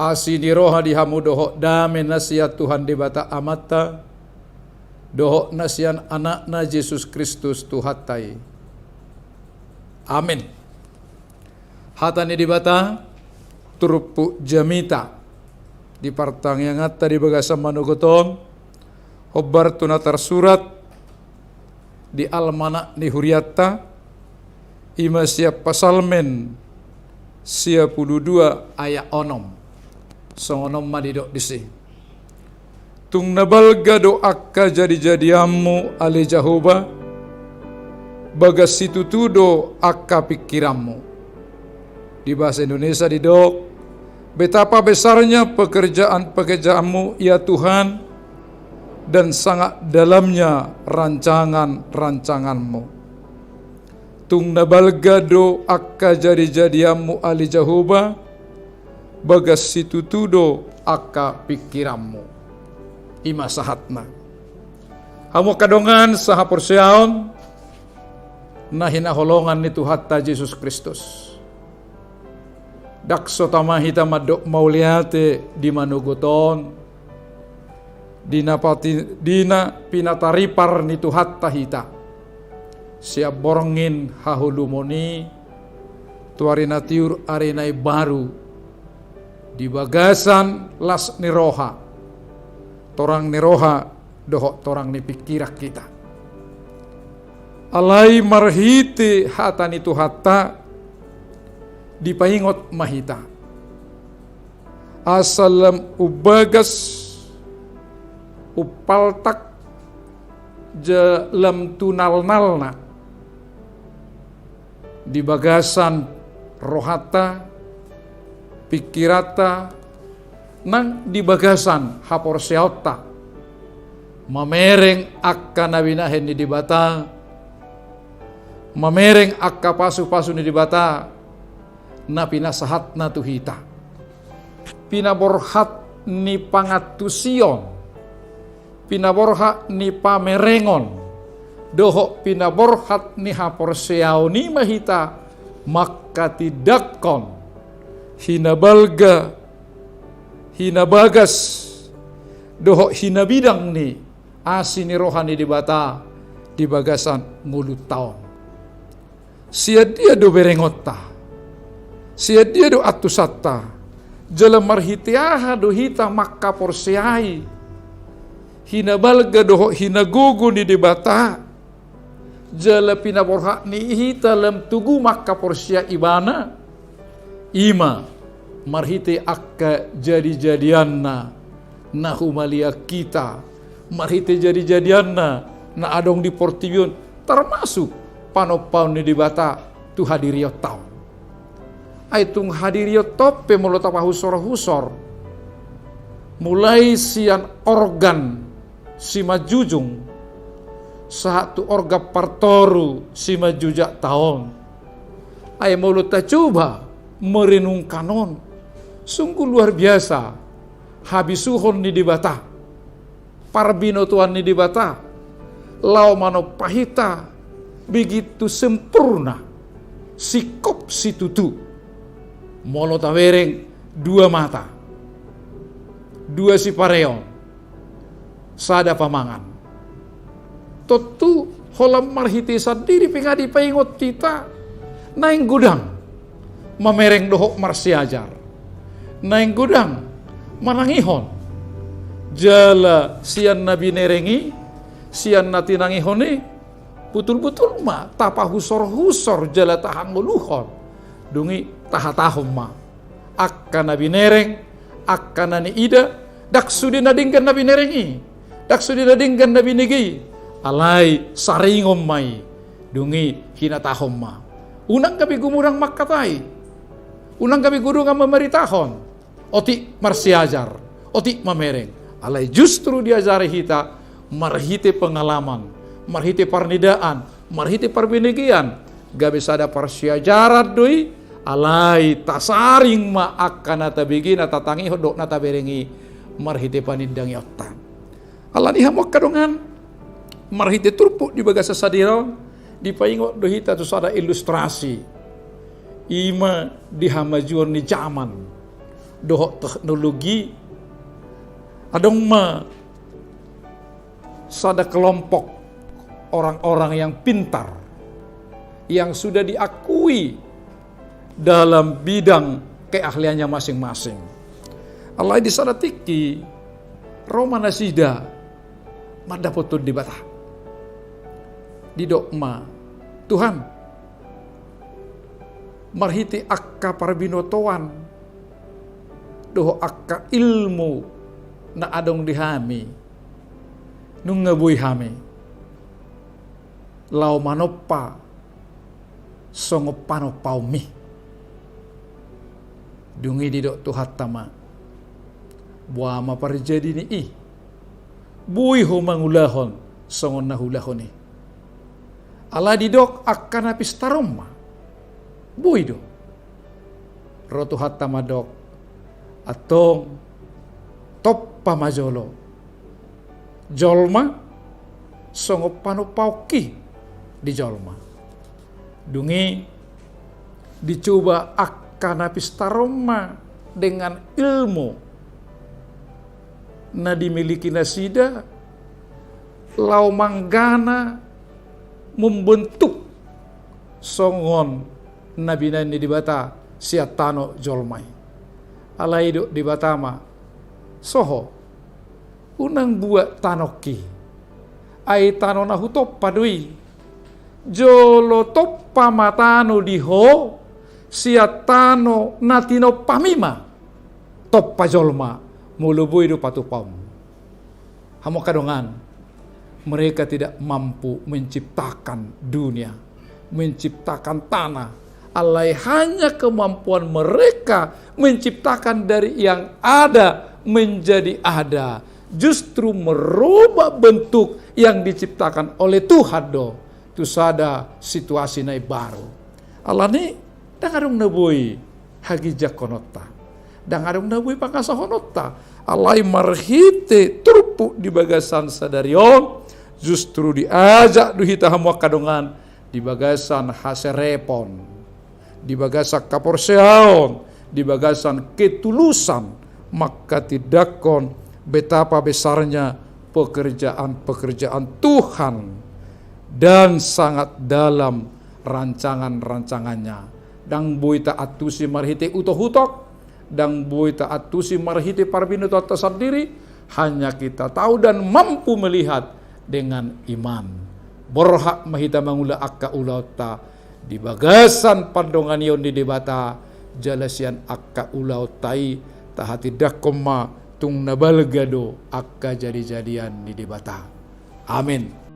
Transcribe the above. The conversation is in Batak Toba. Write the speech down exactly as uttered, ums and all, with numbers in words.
Asi ni roha di hamu dohot dame na sian Tuhan Debata Amanta, dohot na sian Anakna Jesus Kristus Tuhanta i. Amen. Hata ni Debata, turpuk jamita di partangianganta di bagasan manogot on, hombar tu na tarsurat di almanak ni hurianta, i ma sian Psalmen sia pulu dua ayat onom. Songon on ma didok disi: Tung na balga do angka jadijadianmu, ale Jahowa, bagas situtu do angka pingkiranmu. Di bahasa Indonesia didok: Betapa besarnya pekerjaan-pekerjaanmu, ya Tuhan, dan sangat dalamnya rancangan-rancanganmu. Tung na balga do angka jadijadianmu, ale Jahowa, bagas situtu do angka pingkiranmu. I ma sahatna. Hamu angka dongan sahaporseaon na hinaholongan ni Tuhanta Jesus Kristus, ndang so tama hita mandok mauliate di manogot on, di na pati-, di na pinataripar ni Tuhanta hita sian borngin haholumon i tu ari na tiur, ari na imbaru, di bagasan las ni roha, torang ni roha dohot torang ni pingkiran hita. Alai marhite hata ni Tuhanta dipaingot ma hita, asa lam umbagas, umpaltak, jala lam tu nalnalna, di bagasan rohanta, pingkiranta, nang di bagasan haporseaonta, mamereng angka na binahen ni Debata, mamereng angka pasupasu ni Debata na pinasahatna tu hita. Pinaborhat ni pangantusion, pinaborhat ni pamerengon, dohot pinaborhat ni haporseaon i ma hita mangkatindangkon hinabalga, hinabagas, dohot hinabidang ni asi ni roha ni Debata di bagasan ngolunta on. Sian dia do berengonta? Sian dia do antusanta? Jala marhite aha do hita mangkaporseai hinabalga dohot hinagogo ni Debata, jala pinaborhat ni i hita lam tugu mangkaporsea Ibana? I ma marhite angka jadijadianna na humaliang hita, marhite jadijadianna na adong di portibi on, termasuk panompaon ni Debata tu hadirionta on. Ai tung hadirionta on pe molo tapahusorhusor, mulai sian organ simanjujung sahat tu organ partoru simanjujungta on, ai molo tacoba merenungkan on, sungguh luar biasa habisuhon ni Debata, parbinotoan ni Debata laho manompa hita begitu sempurna, singkop situtu. Molo tabereng, dua mata, dua sipareon, sada pamangan. Tontu holan marhite sandiri pe nga dipaingot hita naeng godang mamereng dohot marsiajar, naeng godang manangihon. Jala sian na binereng i, sian na tinangihon i, butul-butul ma tapahusorhusor jala tahangoluhon. Dung i tahatahon ma angka na binereng, angka na niida, ndang sude na denggan na binereng i, ndang sude na denggan na binege i, alai saringon ma i. Dung i hinatahon ma, unang gabe gumodang mangkatai, unang gabe godang mamaritahon, otik marsiajar, otik mamereng. Alai justru diajari hita marhite pengalaman, marhite parnidaan, marhite parbinegean, gabe sada parsiajaran do i. Alai tasaring ma angka na tabege, na tatangihon dohot na tabereng i marhite panindangionta. Alani i hamu angka dongan, marhite turpuk di bagasan sadari on, dipaingot do hita tu sada ilustrasi, i ma di hamajuon ni jaman. dohot teknologi, adong ma sada kelompok orang-orang yang pintar, yang sudah diakui dalam bidang keahliannya masing-masing. Alai di sada tingki, ro ma nasida mandapothon Debata. Didok ma, Tuhan, marhite angka parbinotoan dohot angka ilmu na adong di hami, nunga boi hami laho manompa songon panompaonmi. Dung i didok Tuhanta ma, boha ma parjadi ni i, boi ho mangulahon songon na huulahon i. Ala didok angka na pistar on ma, boi do. Ro Tuhanta mandok, antong, tompa ma jolo jolma songon panompaonki di jolma. Dung i dicoba angka na pistar on ma dengan ilmu na dimiliki nasida laho manggana, membentuk songon na binahen ni Debata sian tano jolma i. Alai didok Debata ma, soho, unang buat tanongki, ai tano na hutompa do i. Jolo tompa ma tano di ho sian tano na tinompami ma, tompa jolma molo boi do patupaonmu. Hamu angka dongan, mereka tidak mampu menciptakan dunia, menciptakan tanah. Alai hanya kemampuan mereka menciptakan dari yang ada menjadi ada, justru merubah bentuk yang diciptakan oleh Tuhan do tu sada situasi na imbaru. Alani, ndang adong na boi haginjangkononta, ndang adong na boi pangasahononta. Alai marhite turpuk di bagasan sadari on, justru diajak do hita hamu angka dongan di bagasan haserepon, di bagasan haporseaon, di bagasan ketulusan, mangkatindangkon betapa besarnya pekerjaan-pekerjaan Tuhan dan sangat dalam rancangan-rancangan-Nya. Ndang boi taantusi marhite utok-utok, ndang boi taantusi marhite parbinotoanta sandiri, hanya kita tahu dan mampu melihat dengan iman. Borhat ma hita mangula angka ulaonta di bagasan pandonganion ni Debata, jala sian angka ulaonta i tahatindangkon ma tung na balga do angka jadijadian ni Debata. Amin.